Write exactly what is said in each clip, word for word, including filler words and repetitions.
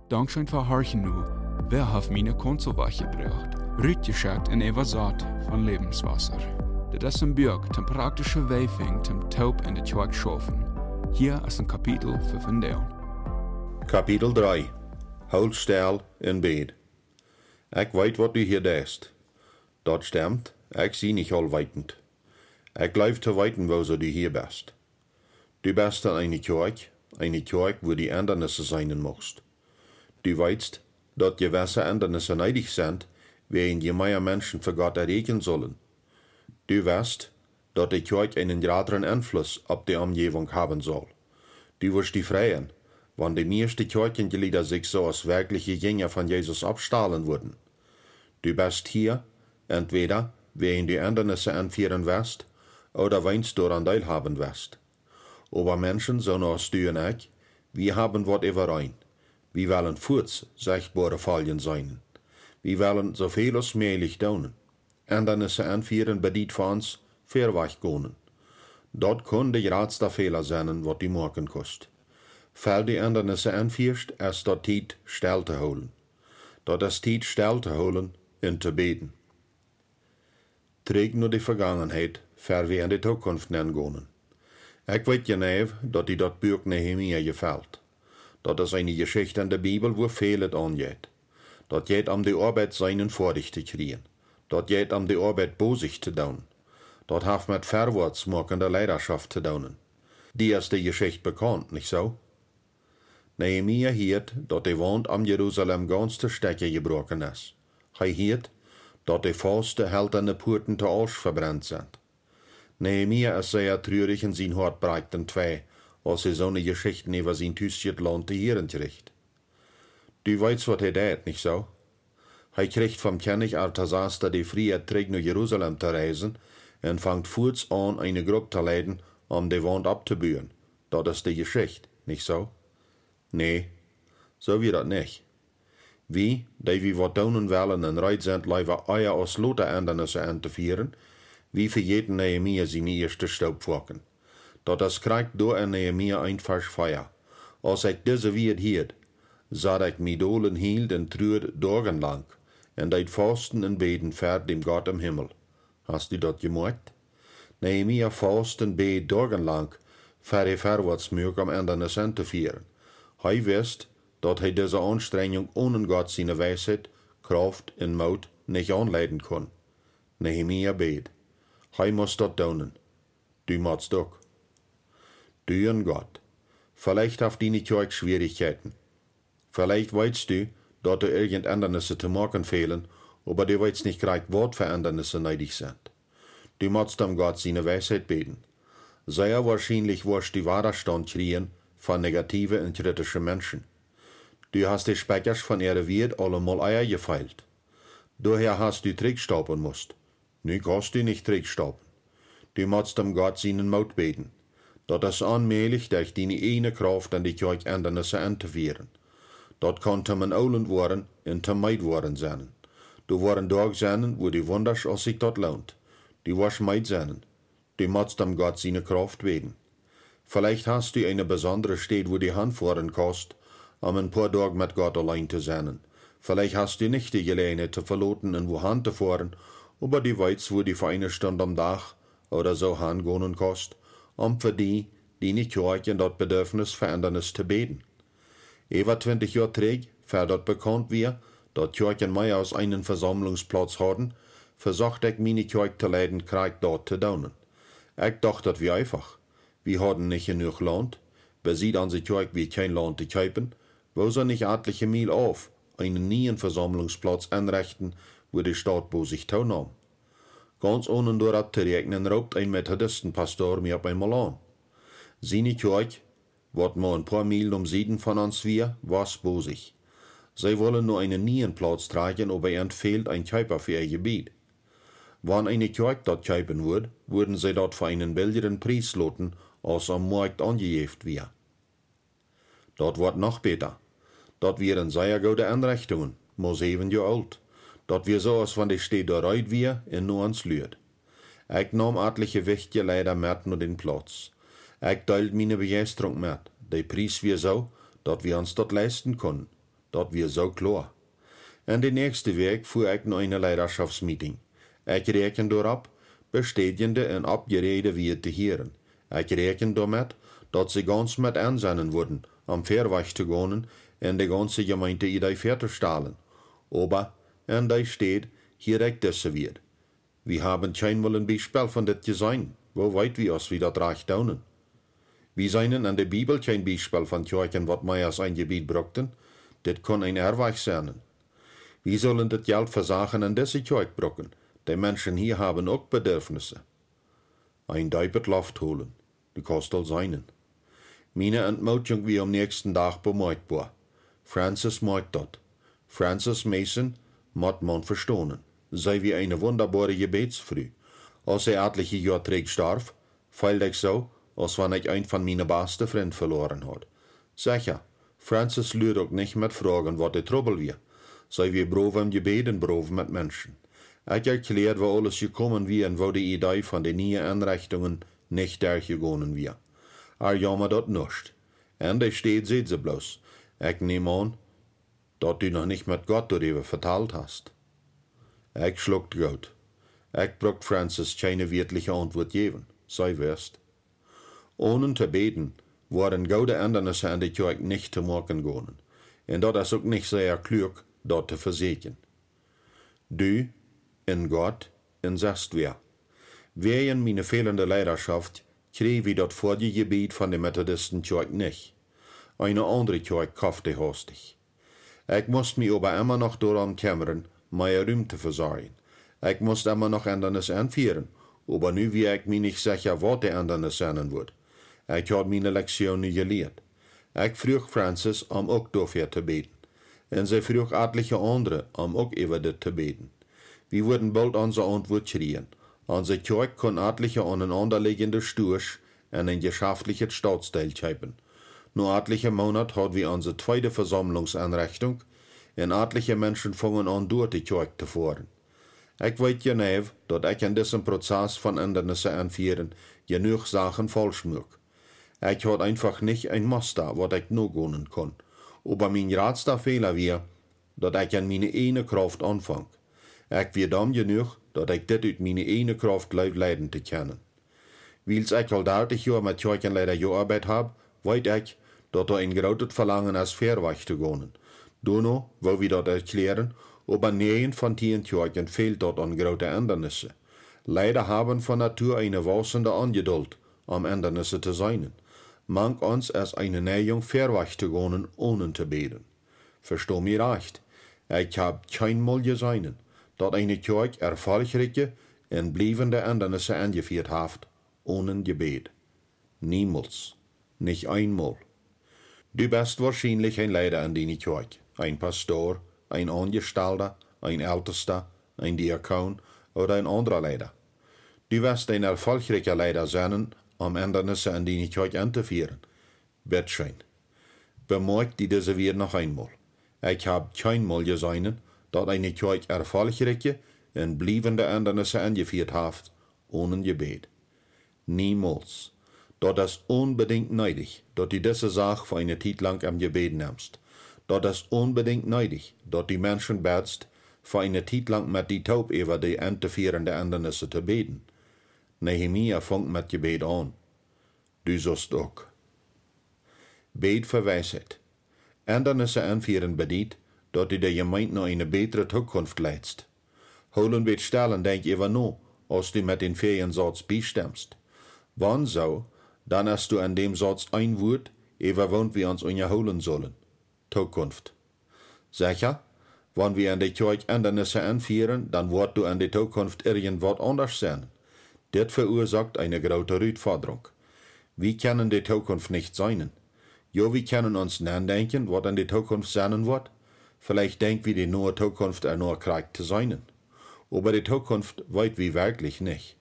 Dankscheen fa horchen nu. Wäa haft miene Konsolwäa jebrocht? Rutjeschekjt un äwasat von Lebenswasser. Dit es een Buak toom praktische Wäaj finjen toom toop enne Kjoakj schaufen. Hia es een Kapitel fa vondoag. Kapitel dree. Hool stell un bäd. Ekj weet, waut du hia deist. Daut stemmt, ekj sie nich aulweetend. Ekj jleew to weeten, wuarom du hia best. Du best en eene Kjoakj, eene Kjoakj, wua du Endanisse seenen motst. Du weetst, daut jewesse Endanisse needich sent, wäajen je mea Menschen fa Gott erreichen sellen. Du weetst, daut de Kjoakj eenen jratren Enfluss opp de Omjäwunk haben saul. Du wurscht die freien, wan de mieeschte Kjoakjenjlieda sikj soo aus werkjliche Jinja von Jesus oppstalen wudden. Du best hia, entwäda wäajen du Endanisse enfieren west, ooda wiels du doaraun deelhaben west. Oba Menschen, soo aus du un ekj, wie haben waut äwareen. Wie wellen fuaz sechtboare Foljen seenen. Wie wellen soo väl aus mäajlich doonen. Endanisse enfieren bediet fa ons verwoats gonen. Daut kunn de jratsta Fäla sennen, waut du moaken kaust. Ea du Endanisse enfieescht, es daut Tiet stell to hoolen. Daut es Tiet stell to hoolen un to bäden. Trigj no de Vegangenheit, ea wie enne Tookunft nengonen. Ekj weet jeneiw, daut die daut Buak Nehemia jefelt. Daut es eene Jeschicht enne Bibel, wua väl et aunjeit. Daut jeit om de Oabeit seenen foadich to kjrieen. Daut jeit om de Oabeit bosich to doonen. Daut haft met verwoats moakende Leidaschoft to doonen. Die es de Jeschicht bekaunt, nich soo? Nehemia hieet, daut de Waunt om Jerusalem gaunz to Stekja jebroaken es. Hee hieet, daut de fauste heltane Puaten to Ausch vebrent sent. Nehemia es sea trurich un sien Hoat brakjt entwei, aus hee soone Jeschichten äwa sien Tus un Launt to hieren kjricht. Du weetst, waut hee deit, nich soo? Hee kjricht vom Kjennich Artasasta de Frieheit, trigj no Jerusalem to reisen, un fangt fuaz aun, eene Grupp to leiden, om de Waunt opptobuen. Daut es de Jeschicht, nich soo? Nä, soo wia daut nich. Wie, dee wie waut doonen wellen un reed sent, leewa ea aus lota Endanisse entofieren, wie vejäten Nehemia siene ieeschte Stoop foaken. Daut es krakjt doa en Nehemia eent Varsch vea. Aus ekj dise Wieed hieed, sad ekj mie dol un hield un truad doagenlang, un deed fausten un bäden ver däm Gott em Himmel. Hast du daut jemoakjt? Nehemia faust un bäd doagenlang, ea hee verwoats muak om Endanisse entofieren. Hee wist, daut hee dise Aunstrenjunk onen Gott siene Weisheit, Krauft un Moot nich aunleiden kunn. Nehemia bäd. Hee must daut doonen. Du motst uk. Du un Gott. Veleicht haft diene Kjoakj Schwierichkjeiten. Veleicht weetst du, daut doa irjent Endanisse to moaken fälen, oba du weetst nich krakjt, waut fa Endanisse needich sent. Du motst om Gott siene Weisheit bäden. Sea woarschienlich woascht du Wadastaunt kjrieen von negative un kritische Menschen. Du hast de Spekjasch von äare Wieed aulemol ea jefeelt. Doahäa hast du trigjstaupen must. Nu kaust du nich trigjstaupen. Du motst om Gott sienen Moot bäden. Daut es onmäajlich, derch diene ieejne Krauft enne Kjoakj Endanisse entofieren. Daut kaun toom een Oolent woaren un toom meed woaren sennen. Doa woaren Doag sennen, wua du wundasch, aus sikj daut loont. Du woascht meed sennen. Du motst om Gott siene Krauft bäden. Veleicht hast du eene besondre Städ, wua du hanfoaren kaust, om een poa Doag met Gott auleen to sennen. Veleicht hast du nich de Jeläajenheit to veloten un wua han to foaren, oba du weetst, wua du fa eene Stund aum Dach ooda soo hangonen kaust, om fa die, diene Kjoakj un daut Bedurfnis fa Endanis to bäden. Äwa twintich Joa trigj, ea daut bekaunt wia, daut Kjoakjen mea aus eenen Vesaumlungsplauz hauden, vesocht ekj miene Kjoakj to leiden, krakjt daut to doonen. Ekj docht, daut wia eefach. Wie hauden nich jenuach Launt, besied onse Kjoakj wia kjeen Launt to kjeepen, woo sull nich atliche Miel auf eenen nieen Vesaumlungsplauz enrechten, wua de Staut bosich toonaum. Gaunz onen doaropp to räakjnen, roopt een Methodistenpastor mie opp eemol aun. Siene Kjoakj, waut mau een poa Miel nom Sieden von ons wia, wia bosich. See wullen no eenen nieen Plauz trakjen, oba an fäld een Kjeepa fa äa Jebied. Wan eene Kjoakj daut kjeepen wudd, wudden see daut fa eenen biljren Pries loten, aus aum Moakjt aunjejäft wia. Daut wort noch bäta. Daut wieren sea goode Enrechtungen, mau säwen Joa oolt. Daut wia soo, aus wan de Städ doa reed wia un no ons luad. Ekj naum atliche wichtje Leida met no dän Plauz. Ekj deeld miene Bejeistrunk met. De Pries wia soo, daut wie ons daut leisten kunnen. Daut wia soo kloa. En de näakjste Wäakj fua ekj no eene Leidaschoftsmeeting. Ekj räakjend doaropp, bestädjende un oppjeräajde Wieed to hieren. Ekj räakjend doamet, daut see gauns met ensennen wudden, om väawajch to gonen un de gaunse Jemeent de Idee väatostalen. Oba en dee Städ hieed ekj dise Wieed: Wie haben kjeenmol een Biespel von dit jeseenen. Woo weet wie, aus wie daut rajcht doonen? Wie seenen en de Bibel kjeen Biespel von Kjoakjen, waut mea aus een Jebied brukten. Dit kunn een Erwajch sennen. Wie sullen dit Jelt fa Sachen en dise Kjoakj bruken. De Menschen hia haben uk Bedurfnisse. Een deepet Loft holen. Du kaust aul seenen. Miene Entmootjunk wia aum näakjsten Dach bemoakjboa. Frances moakjt daut. Frances Mason mott maun vestonen. See wia eene wundaboare Jebädsfru. Aus see atliche Joa trigj storf, feeld ekj soo, aus wan ekj een von miene baste Frind veloaren haud. Secha, Frances luad uk nich met Froagen, waut de Trubbel wia. See wia brow em Jebäd un brow met Menschen. Ekj erkjläad, woo aules jekomen wia un woo de Idee von de niee Enrechtungen nich derchjegonen wia. Ar jaumad daut nuscht. En de Städ säd see bloos: Ekj näm aun, daut du noch nich met Gott doaräwa vetalt hast. Ekj schlukt goot. Ekj brukt Frances kjeene wieetliche Auntwuat jäwen. See wist. Onen to bäden woaren goode Endanisse en de Kjoakj nich to moaken gonen. Un daut es uk nich sea kluak, daut to vesäkjen. Du un Gott un sest wäa. Wäajen miene fälende Leidaschoft kjrieej wie daut foadje Jebied von de Methodistenkjoakj nich. Eene aundre Kjoakj koft dee haustich. Ekj must mie oba emma noch doarom kjemmren, mea Rum to vesorjen. Ekj must emma noch Endanisse enfieren, oba nu wia ekj mie nich secha, waut de Endanisse sennen wudd. Ekj haud miene Lekjtioon nu jelieet. Ekj fruach Frances, om uk doafäa to bäden. Un see fruach atliche aundre, om uk äwa dit to bäden. Wie wudden boolt onse Auntwuat kjrieen. Onse Kjoakj kunn atliche aunenaunda lidjende Stuasch en een jeschaftlichet Stautsdeel kjeepen. No atliche Moonat haud wie onse tweede Vesaumlungsenrechtunk, un atliche Menschen fungen aun, derch de Kjoakj to foaren. Ekj weet jeneiw, daut ekj en disen Prozess von Endanisse enfieren jenuach Sachen faulsch muak. Ekj haud eenfach nich een Musta, waut ekj nogonen kunn. Oba mien jratsta Fäla wia, daut ekj en miene ieejne Krauft aunfunk. Ekj wia domm jenuach, daut ekj dit ut miene ieejne Krauft jleewd leiden to kjennen. Wiels ekj aul dartich Joa met Kjoakjenleida jeoabeit hab, weet ekj, daut doa een grootet Velangen es, väawajch to gonen. Doano, woo wie daut erkjläaren, oba näajen von tieen Kjoakjen fält daut aun groote Endanisse. Leida haben von Natua eene wausende Onjedult, om Endanisse to seenen. Mank ons es eene Neijunk, väawajch to gonen, onen to bäden. Vesto mie rajcht, ekj hab kjeenmol jeseenen, daut eene Kjoakj erfolchrikje un bliewende Endanisse enjefieet haft, onen Jebäd. Niemols. Nich eenmol. Du best woarschienlich een Leida en diene Kjoakj, een Pastor, een Aunjestalda, een Eltesta, een Diakon ooda een aundra Leida. Du west een erfolchrikja Leida sennen, om Endanisse en diene Kjoakj entofieren. Bittscheen. Bemoakj die dise Wieed noch eenmol. Ekj hab kjeenmol jeseenen, daut eene Kjoakj erfolchrikje un bliewende Endanisse enjefieet haft, onen Jebäd. Niemols. Daut es onbedinjt needich, daut du dise Sach fa eene Tietlank em Jebäd nemst. Daut es onbedinjt needich, daut du Menschen bätst, fa eene Tietlank met die toop äwa de entofierende Endanisse to bäden. Nehemia funk met Jebäd aun. Du sust uk. Bäd fa Weisheit. Endanisse enfieren bediet, daut du de Jemeent no eene bätre Tookunft leitst. Hool een bät stell un denkj äwa no, aus du met dän väajen Sauz biestemst. Wan soo, dan es doa en däm Sauz een Wuat, äwa waut wie ons unjahoolen sullen: Tookunft. Secha, wan wie en de Kjoakj Endanisse enfieren, dan woat doa en de Tookunft irjentwaut aundasch sennen. Dit veuasoakt eene groote Rutfodrunk. Wie kjennen de Tookunft nich seenen. Jo, wie kjennen ons nendenkjen, waut en de Tookunft sennen woat. Veleicht denkj wie, de noe Tookunft ea noe krakjt to seenen. Oba de Tookunft weet wie werkjlich nich.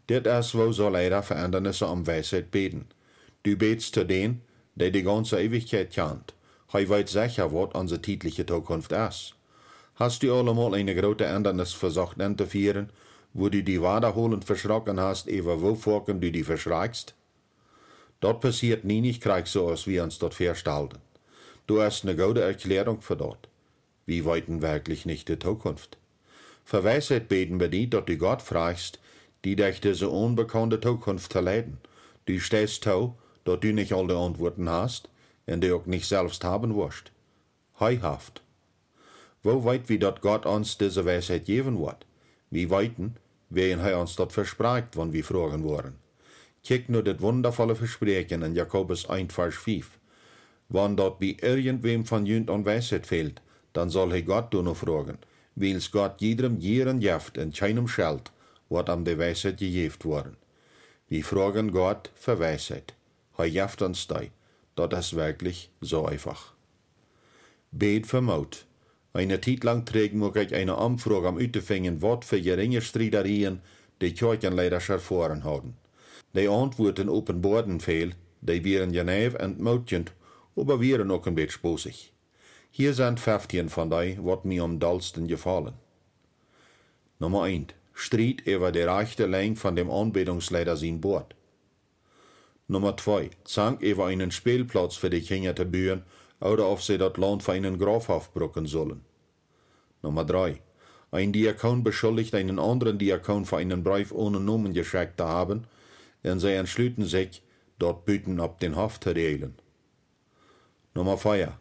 Dit es, woo soo Leida fa Endanisse om Weisheit bäden. Du bätst to dän, dee de gaunze Eewichkjeit kjant. Hee weet secha, waut onse tietliche Tookunft es. Hast du aul emol eene groote Endanis vesocht entofieren, wua du die wadaholent veschrocken hast, äwa woo foaken du die veschrakjst? Daut passieet nie nich krakjt soo, aus wie ons daut väastalden. Doa es ne goode Erkjläarunk fa daut. Wie weeten werkjlich nich de Tookunft. Fa Weisheit bäden bediet, daut du Gott frajchst, die derch dise onbekaunde Tookunft to leiden. Du steist too, daut du nich aul de Auntwuaten hast un dee uk nich selfst haben woascht. Hee haft. Woo weet wie, daut Gott ons dise Weisheit jäwen woat? Wie weeten, wäajen hee ons daut vesprakjt, wan wie froagen woaren. Kjikj no dit wundavolle Vespräakjen en Jakobus eent Varsch fief. Wan daut bie irjentwäm von junt aun Weisheit fält, dan saul hee Gott doano froagen, wiels Gott jiedrem jieren jeft un kjeenem schelt, woat am de Weisheit jejäft woaren. Wie froagen Gott fa Weisheit. Hee jeft ons dee. Daut es werkjlich soo eefach. Bäd fa Moot. Eene Tiet lang trigj muak ekj eene Omfroag, om uttofinjen, waut fa jerinje Striedarieen de Kjoakjenleidasch erfoaren hauden. De Auntwuaten openboaden väl, dee wieren jeneiw un entmootjent, oba wieren uk een bät spozich. Hia sent feftieen von dee, waut mie aum dollsten jefaulen. Numma eent. Striet äwa de rajchte Lenjd von däm Aunbädungsleida sien Boat. Numma twee. Zank äwa eenen Spälplauz fa de Kjinja to buen, ooda auf see daut Launt fa eenen Graufhoff brucken sullen. Numma dree. Een Diakon beschuldicht eenen aundren Diakon, fa eenen Breef onen Nomen jeschekjt to haben, un see entschluten sikj, daut buten opp dän Hoff to räajlen. Numma vea.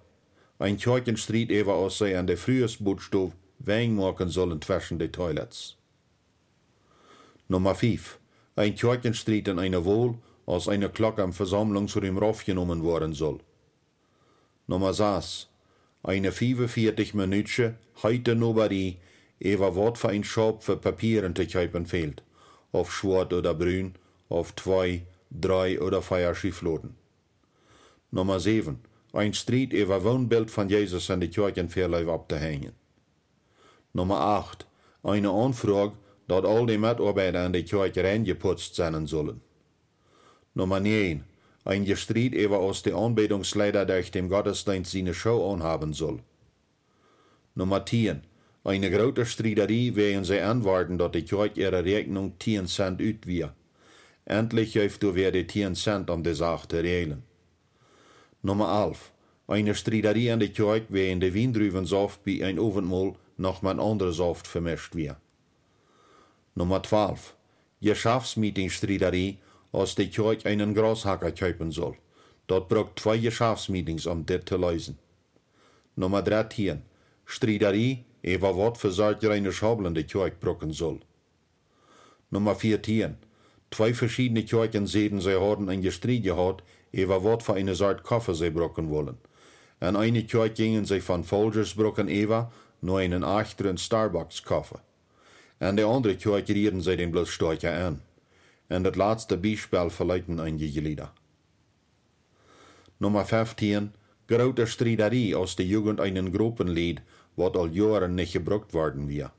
Een Kjoakjenstriet äwa, aus see en de Fruesbodstow Wenj moaken sullen tweschen de toilets. Numma fief. Een Kjoakjenstriet en eene Wol, aus eene Klock em Vesaumlungsrum raufjenomen woaren sull. Numma sas. Eene fiefunvieetich Minutsche heete Nobarie äwa, waut fa een Schaup fa Papieren to kjeepen fält, auf schwoat ooda brun, auf twee, dree ooda vea Schiefloden. Numma säwen. Een Striet äwa, woo een Bilt von Jesus en de Kjoakjenväaleew opptohenjen. Numma acht. Eene Aunfroag, daut aul de Metoabeida en de Kjoakj rein jeputzt sennen sullen. Numma näajen. Een Jestriet äwa, aus de Aunbädungsleida derch däm Gottesdeenst siene Schoo aunhaben sull. Numma tieen. Eene groote Strietarie, wäajen see enworden, daut de Kjoakj äare Räakjnunk tieen Cent ut wia. Endlich jeef doa wäa de tieen Cent, om de Sach to räajlen. Numma alf. Eene Strietarie en de Kjoakj, wäajen de Wiendruwensaft bie een Owentmol noch met aundre Saft vemischt wia. Numma twalf. Jeschaftsmeetingstrietarie, aus de Kjoakj eenen Graushacka kjeepen sull. Daut brukt twee Jeschaftsmeetings, om dit to leesen. Numma dartieen. Strietarie äwa, waut fa Sort jreene Schaublen de Kjoakj brucken sull. Numma vieetieen. Twee veschiedne Kjoakjen säden, see hauden een Jestriet jehaut äwa, waut fa eene Sort Koffe see brucken wullen. En eene Kjoakj jinjen see von Folgers brucken äwa no eenen achtren Starbucks Koffe. En de aundre Kjoakj rieeden see dän bloos stoakja aun. En daut latste Biespel veleeten eenje Jlieda. Numma feftieen. Groote Strietarie, aus de Jugent eenen Gropen lieed, waut aul Joaren nich jebrukt worden wia.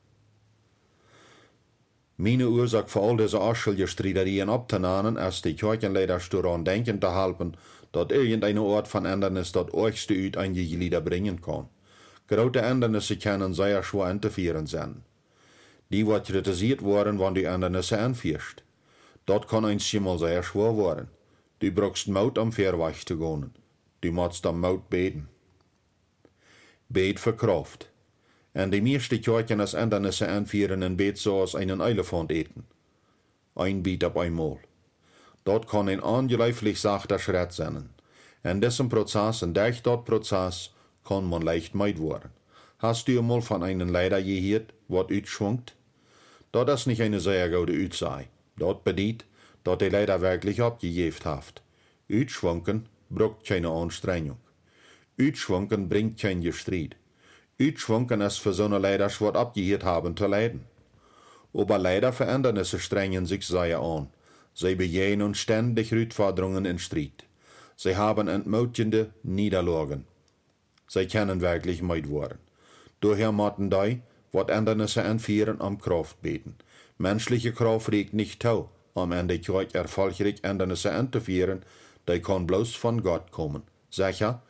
Miene Uasoak fa aul dise onschuldje Strietarieen opptonanen es, de Kjoakjenleidasch doaraun denkjen to halpen, daut irjenteene Oat von Endanis daut oajchste ut eenje Jlieda brinjen kaun. Groote Endanisse kjennen sea schwoa entofieren sennen. Dee woat kjritisieet woaren, wan du Endanisse enfieescht. Daut kaun eenjemol sea schwoa woaren. Du brukst Moot, om verwoats to gonen. Du motst om Moot bäden. Bäd fa Krauft. En de mieeschte Kjoakjen es Endanisse enfieren een bät soo aus eenen Elefaunt äten. Een Biet opp eemol. Daut kaun een onjleeflich sachta Schrett sennen. En disem Prozess un derch daut Prozess kaun maun leicht meed woaren. Hast du mol von eenen Leida jehieet, waut utschwunkt? Daut es nich eene sea goode Utsaj. Daut bediet, daut de Leida werkjlich oppjejäft haft. Utschwunken brukt kjeene Aunstrenjunk. Utschwunken brinjt kjeen Jestriet. Utschwunken es fa soone Leidasch, waut oppjehieet haben to leiden. Oba Leida fa Endanisse strenjen sikj sea aun. See bejäajnen stendich Rutfodrungen un Striet. See haben entmootjende Niedaloagen. See kjennen werkjlich meed woaren. Doahäa motten dee, waut Endanisse enfieren, om Krauft bäden. Menschliche Krauft rieekjt nich too, om en de Kjoakj erfolchrikj Endanisse entofieren. Dee kaun bloos von Gott komen. Secha,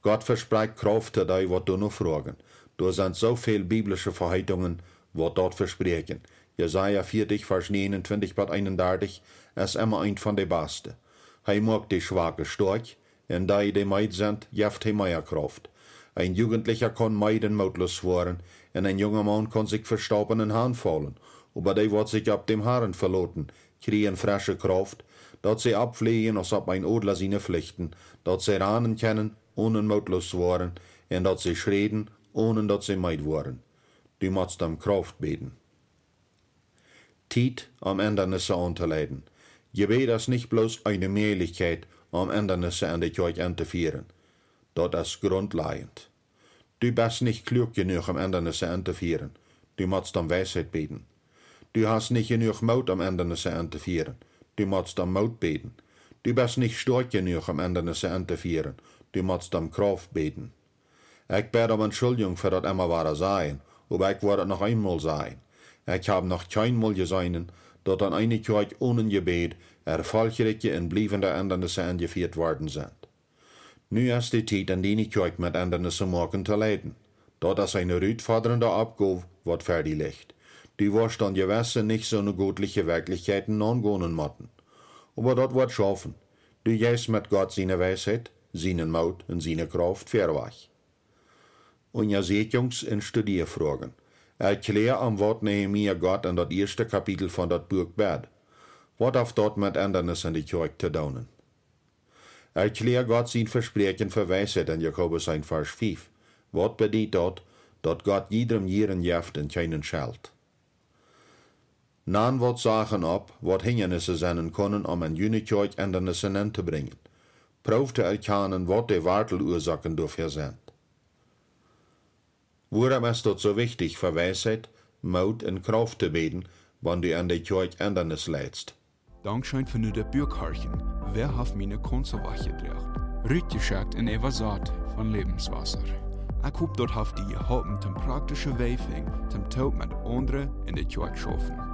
Gott vesprakjt Krauft to dee, waut doano froagen. Doa sent soo väl biblische Veheetungen, waut daut vespräakjen. Jesaja vieetich, Varsch näajenuntwintich bat eenundartich, es emma eent von de baste. Hee moakt de Schwake stoakj, Un dee, dee meed sent, jeft hee mea Krauft. Een Jugentlicha kaun meed un mootloos woaren, un een junga Maun kaun sikj vestaupen un hanfaulen, oba dee, waut sikj opp däm Harn veloten, kjrieen fresche Krauft, daut see oppfleajen aus opp een Odla siene Flichten, daut see ranen kjennen, onen mootloos woaren, un daut see schräden, onen daut see meed woaren. Du motst om Krauft bäden. Tiet, om Endanisse auntoleiden. Jebäd es nich bloos eene Mäajlichkjeit, om Endanisse en de Kjoakj entofieren. Daut es grundlajent. Du best nich kluak jenuach, om Endanisse entofieren. Du motst om Weisheit bäden. Du hast nich jenuach Moot, om Endanisse entofieren. Du motst om Moot bäden. Du best nich stoakj jenuach, om Endanisse entofieren. Du motst om Krauft bäden. Ekj bäd om Entschuldjunk fa daut emma wada sajen, oba ekj woa daut noch eenmol sajen. Ekj hab noch kjeenmol jeseenen, daut en eene Kjoakj onen Jebäd erfolchrikje un bliewende Endanisse enjefieet worden sent. Nu es de Tiet, en diene Kjoakj met Endanisse moaken to leiden. Daut es eene rutfodrende Oppgow, waut ver die licht. Du woascht dan jewess nich soone gottliche Werkjlichkjeiten aungonen motten. Oba daut woat schaufen. Du jeist met Gott siene Weisheit, sienen Moot un siene Krauft verwajch. Unjasieekjungs- un Studierfroagen. Erkjläa, om waut Nehemia Gott en daut ieeschte Kapitel von daut Buak bäd. Waut haft daut met Endanisse en de Kjoakj to doonen? Erkjläa Gott sien Vespräakjen fa Weisheit en Jakobus eent Varsch fief. Waut bediet daut, daut Gott jiedrem jieren jeft un kjeenen schelt? Nan waut Sachen opp, waut Hinjanisse sennen kunnen, om en june Kjoakj Endanisse nentobrinjen. Proow to erkjanen, waut de Warteluasoaken doafäa sent. Wuarom es daut soo wichtich, fa Weisheit, Moot un Krauft to bäden, wan du en de Kjoakj Endanisse leidst? Dankscheen fa nu daut Buak horchen. Wäa haft miene Kaunzel wajchjedroagen, rutjeschekjt un äwasat von Läwenswota. Ekj hop, daut haft die jeholpen, toom praktische Wäaj finjen, toom toop met aundre en de Kjoakj schaufen.